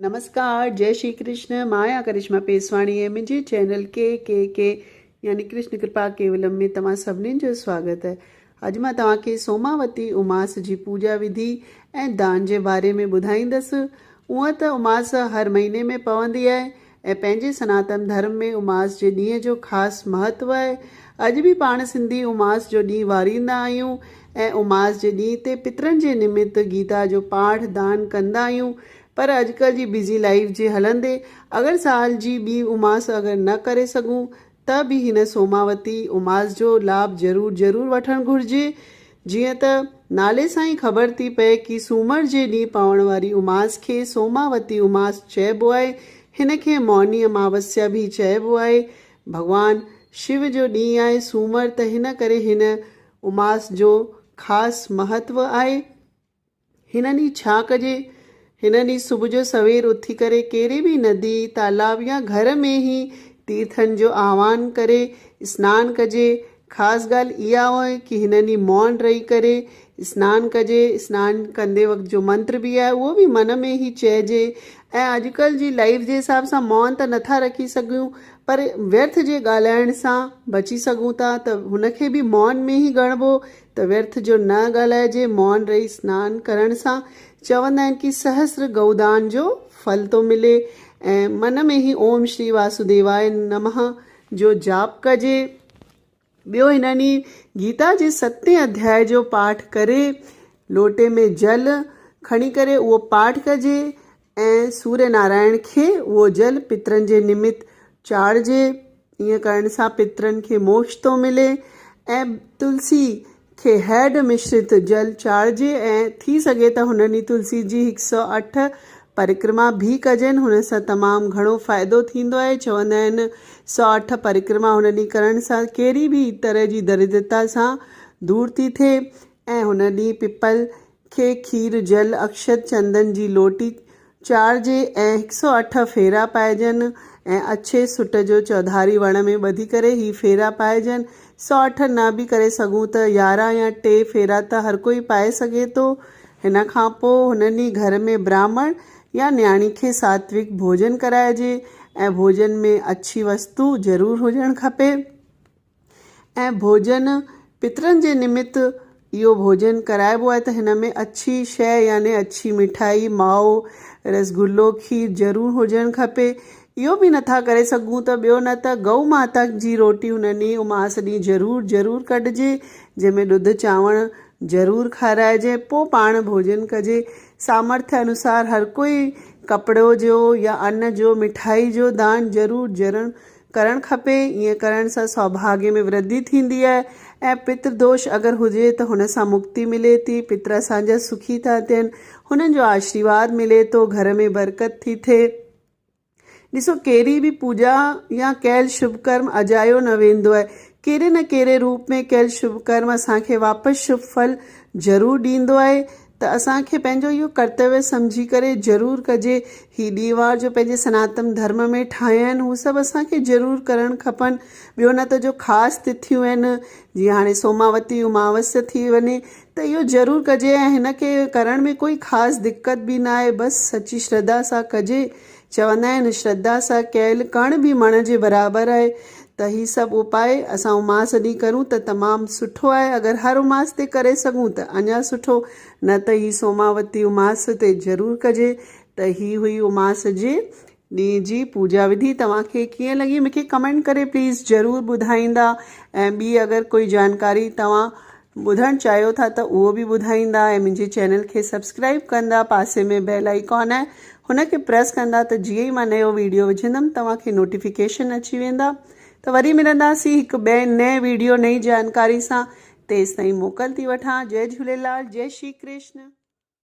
نمسڪار جئي شري ڪرشن مان آهيان ڪرشما پيسواڻي ۽ منهنجي چينل ڪي ڪي ڪي يعني ڪرشن ڪرپا ڪيولم ۾ توهان سڀنين جو سواگت آهي اڄ مان توهان کي سوماوتي اماس جي پوڄا وڌي ۽ دان جي باري ۾ ٻڌائيندس هونئن ته اماس هر مهيني ۾ پوندي آهي ۽ پنهنجي سناتن ڌرم ۾ اماس جي ڏينهن جو خاص مهتو آهي اڄ به پاڻ سنڌي اماس جو ڏينهن واريندا آهيون ۽ اماس جي ڏينهن تي پترن جي نمت گيتا جو پاٺ دان ڪندا آهيون پر اڄڪلهه جي بزي لائيف جي هلندي اگر سال جي ٻي اماس اگر نه ڪري سگهون ته به هن سوماوتي اماس جو لاڀ ضرور ضرور وٺڻ گهرجي جيئن ته نالي سان ئي خبر ٿي پئي ڪي سومر جي ڏينهن پوڻ واري اماس کي سوماوتي اماس چئبو آهي هن کي موني اماوسيا به چئبو آهي ڀڳوان شو جو ڏينهن آهي سومر ته هن ڪري هن اماس جو خاص مهتو آهي. هن ڏينهن ڇا ڪجي؟ هن ڏينهن صبح جو سوير اٿي ڪري ڪهڙي به ندي، تالاب يا گهر ۾ ئي تيرٿن جو آهوان ڪري سنان ڪجي. خاص ڳالهه اها آهي ڪي هن ڏينهن مون رهي ڪري سنان ڪجي. سنان ڪندي وقت جو منتر به آهي اهو به من ۾ ئي چئجي ۽ اڄڪلهه جي لائيف جي حساب سان مون ته نٿا رکي سگهون پر ويرٿ جي ڳالهائڻ سان بچي سگهون ٿا ته هن کي به مون ۾ ئي ڳڻبو ته ويرٿ جو نه ڳالهائجي، مون رهي سنان ڪرڻ سان چوندا آهن ڪي سهسر گئودان جو ڦل ٿو ملي ۽ من ۾ هي اوم شري واسوديواي نمه جو جاپ ڪجي. ٻيو هن ڏينهن گيتا جي ستين اڌياء جو پاٺ ڪري لوٽي ۾ جل کڻي ڪري اهو پاٺ ڪجي ۽ سوريه نارائڻ کي اهو جل پترن جي نمت چاڙهجي. ائين ڪرڻ سان پترن کي موڪش ٿو ملي ۽ تلسي کي هيڊ مشرت جل چاڙهجي ۽ ٿي سگهي ته هن ڏينهن تلسي جي هڪ سئو اٺ پرڪرما به ڪجن هن سان تمام گهڻو فائدو ٿيندو آهي. چوندا آهن 108 پرڪرما هن ڏينهن ڪرڻ سان ڪهڙي به طرح جي دريدرتا سان دور ٿي ٿئي ۽ هن ڏينهن پپل کي کير، جل، اڪشت، چندن جي لوٽي چاڙهجي ۽ هڪ سئو اٺ ڦيرا پائجن ۽ اڇي سٽ جو چوڌاري وڻ ۾ ٻڌي ڪري هي ڦيرا پائجن. 108 نه به ڪري سگهون ته 11 يا ٽي ڦيرا ته هر ڪوئي پائي سگهي ٿو. هن کان پوء هن ڏينهن گهر ۾ براهمڻ يا نياڻي کي ساتوڪ ڀوڄن ڪرائجي ۽ ڀوڄن ۾ اڇي وستو ضرور هجڻ کپي. ۽ ڀوڄن پترن جي نمت اهو ڀوڄن ڪرائبو آهي ته هن ۾ اڇي شيء يعني اڇي مٺائي، مائو، رسگلو، کير ضرور هجڻ کپي. اهو به نٿا ڪري سگهون ته ٻيو نه ته گئو ماتا جي روٽي هن ڏينهن اماس ڏينهن ضرور ضرور ڪڍجي جنهن ۾ ڏڌ چانوڻ ضرور کارائجي پوء پاڻ ڀوڄن ڪجي. سامرٿ انوسار هر ڪوئي ڪپڙو جو يا ان جو مٺائي جو دان ضرور ضرور ڪرڻ کپي، ائين ڪرڻ سان سوڀاڳي ۾ ورڌي ٿيندي آهي ۽ پتر دوش اگر هجي ته هن سان مڪتي ملي ٿي، پتر اسان جا سکي ٿا ٿين، هنن جو آشريواد ملي ٿو، گهر ۾ برڪت ٿي ٿئي. ڏسو ڪهڙي به پوڄا يا ڪيل شڀ ڪرم اجايو نه ويندو آهي، ڪهڙي نه ڪهڙي روپ ۾ ڪيل شڀ ڪرم اسان کي واپس شڀ ڦل ضرور ڏيندو آهي، ته اسان کي پنهنجو اهو ڪرتويه سمجهي ڪري ضرور ڪجي. هي ڏينهن وار جو پنهنجي سناتن ڌرم ۾ ٺاهيا آهن هو سڀ اسان کي ضرور ڪرڻ کپن. ٻيو نه ته جو خاص تٿيون آهن جيئن هاڻي سوماوتي اماوسيا ٿي وڃي ته اهو ضرور ڪجي ۽ هن کي ڪرڻ ۾ ڪوئي خاص دقت به نه آهي بس سچي شرڌا سان ڪجي. چوندا آهن شرڌا سان ڪيل ڪڻ به مڻ جي برابر آهي ته هي سڀ اپاء اسان اماس ڏينهن ڪرون ته تمام سٺو آهي اگر هر اماس تي ڪري سگهون ته اڃا سٺو نه ته هي سوماوتي اماس تي ضرور ڪجي ته هي هئي اماس جي ڏينهن جي پوڄا وڌي توهان کي ڪيئن لڳي مونکي ڪمينٽ ڪري پليز ضرور ٻڌائيندا ۽ ٻي اگر ڪوئي جانڪاري توهان ٻڌڻ چاهيو ٿا ته اهو به ٻڌائيندا ۽ منهنجي چينل کي سبسڪرائيب ڪندا پاسي ۾ بيل آئيڪان آهي هن کي پريس ڪندا ته جيئن ئي مان نيو ويڊيو وجهندم توهان کي نوٽيفڪيشن اچي ويندا ته وري ملنداسين هڪ ٻئي نئين ويڊيو نئين جانڪاري سان تيستائين موڪل ٿي وٺان جئي جهوليلال جئي شري ڪرشن.